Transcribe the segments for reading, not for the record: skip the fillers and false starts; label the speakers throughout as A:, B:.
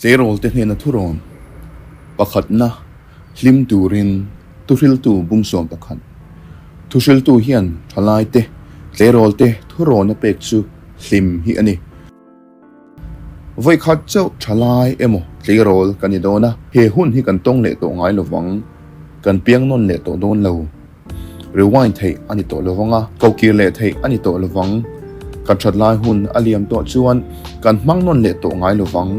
A: Tleirawlte hnena thurawn pakhatna hlim turin thuhriltu bungsawm pakhat. Thuhriltu hian thalaite tleirawlte thurawn a pek chu hlim hi a ni. Vawikhat chauh thalai emaw tleirawl kan ni dawn a, he hun hi kan tawng leh tawh ngai lovang, kan piang nawn leh tawh dawn lo. Rewind theih a ni tawh lovang a, kokir leh theih a ni tawh lovang. Kan that lai hun a liam tawh chuan kan hmang nawn leh tawh ngai lovang.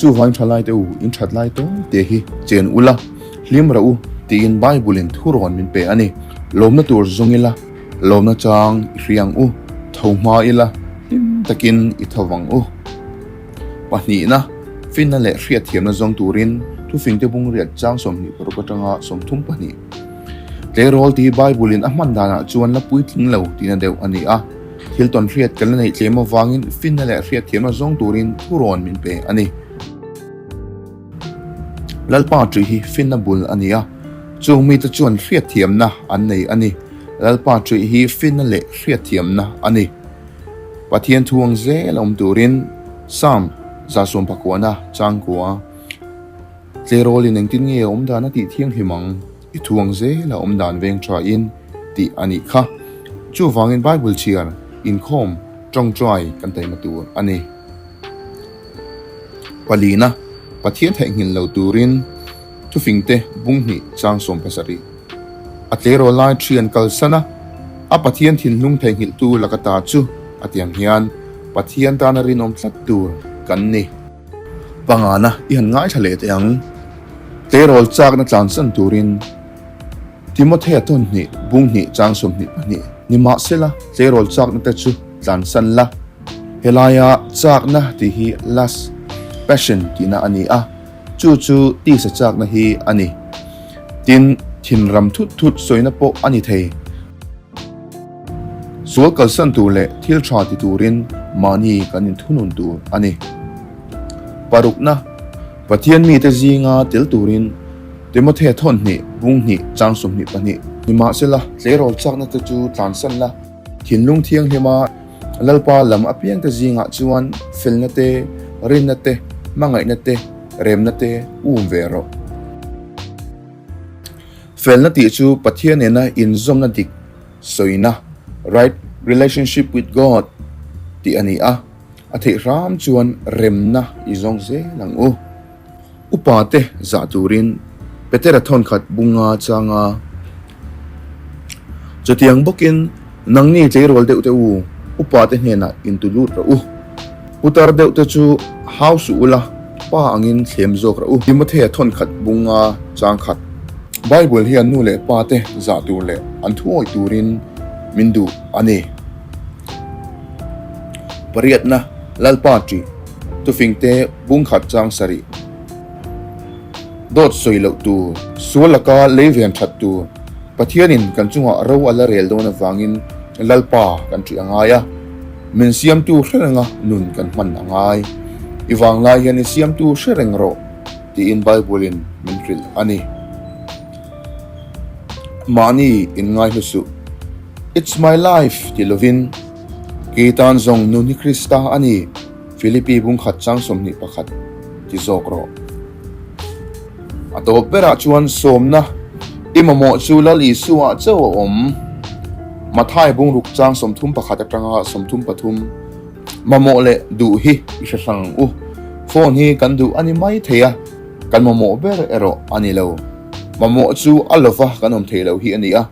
A: Chuvangin thalai te u, in that lai tawi te hi chen ula, hlim rah u tiin Bible in thurawn min pe a ni. Lawmna tur zawng ila, lawmna chang i hria ang u, tho hma ila, hlim takin i tho vang u. Pahnihna, finna leh hriatthiamna zawng turin thufingte bungriat chang 26 atanga 32. Tleirawl tih Bible in a hman danah chuan la puitling lo tihna deuh a ni a. Thil tawn hriat kan la neih tlem avangin finna leh hriatthiamna zawng turin thurawn min pe a ni. Lalpa ṭih hi finna bul a ni a, chung mite chuan hriatthiamna an nei a ni. Lalpa ṭih hi finna leh hriatthiamna a ni. Pathian thu ang zel a awm turin Psalm 119 changkua Tleirawlin engtin nge a awm dan a tih thianghlim ang? I thu ang zel a awm dan veng thain tih a nih kha. Chuvangin Bible chhiar inkhawm tawngtai kan taima tur a ni. Palina, Pathian theihnghilh lo turin thufingte bung hnih chang 70. A tleirawl lai thian kalsan a, a Pathian thinlung theihnghilhtu laka ta chu a tiang hian Pathian tana rinawm tlat tur kan ni. Pangana i han ngaithla leh teh ang. Tleirawl chakna tlansan turin Timothea tawn hnih bung hnih chang 22 Nimahsela tleirawl chakna te chu tlansan la. Helaia chakna tih hi lust, passion tihna a ni a. Chu chu tisa chakna hi a ni. Tin, thinram thut thut sawina pawh a ni thei. Sual kalsan tur leh thil tha ti turin mahni kan inthunun tur a ni. Parukna, Pathian mite zinga tel turin Timothea thawn hnih, bung hnih, chang 22. Nimahsela, tleirawl chakna te chu tlansan la, thinlung thianghlima Lalpa lam apiangte zingah chuan felna te, rinna te, hmangaihna te, remna te um ve rawh. Felna tih chu Pathian nena inzawmna dik sawina, right relationship with God, tih a ni a, a theih hram chuan remna i zawng zel ang u. Upa te zah turin Petera thawnkhat bunga changa chutiang bawkin nangni tleirawl deuh te u, upa te hnenah intu lut rawh u. Putar deuh te chu hau suh ula, pa angin thlem zawk rawh u. Timothea thawnkhat bunga chang khat. Bible hian nu leh pa te zah tur leh an thuawih turin min duh a ni. Pariatna, Lalpa ṭih. Tufingte bungkhat chang sarih. Dawt sawi loh tur, sual laka lei ven that tur, Pathianin kan chungah ro a la rel dawn avangin Lalpa kan ṭih a ngai a, min siamtu hre renga nun kan hman a ngai. I vanglai hian i siamtu hre reng rawh tiin Bible-in min hrilh a ni. Mahni inngai hlu suh. It's my life ti lovin Kei tan zawng nun hi Krista a ni, Philippi bungkhat chang 21 ti zawk rawh. A tawp berah chuan sawmna i mamawh chu Lal Isua chauh a awm. Mathai bungruk chang 31 atanga 33 Mamawh leh duh hi i hre hrang ang u. Phone hi kan duh a ni mai thei a, kan mamawh ber erawh a ni lo. Mamawh chu a lova kan awm thei lo hi a ni a.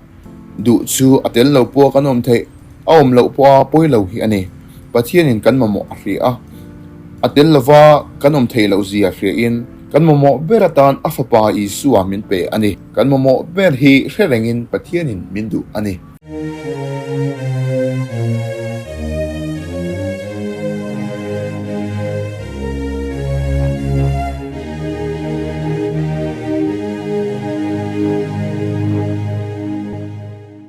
A: Duh chu a tel lo pawh kan awm theih, a awm loh pawha pawi lo hi a ni. Pathianin kan mamawh a hria a, a tel lova kan awm theih loh zia hriain kan mamawh ber atan a Fapa Isua min pe a ni. Kan mamawh ber hi hre rengin Pathianin min duh a ni.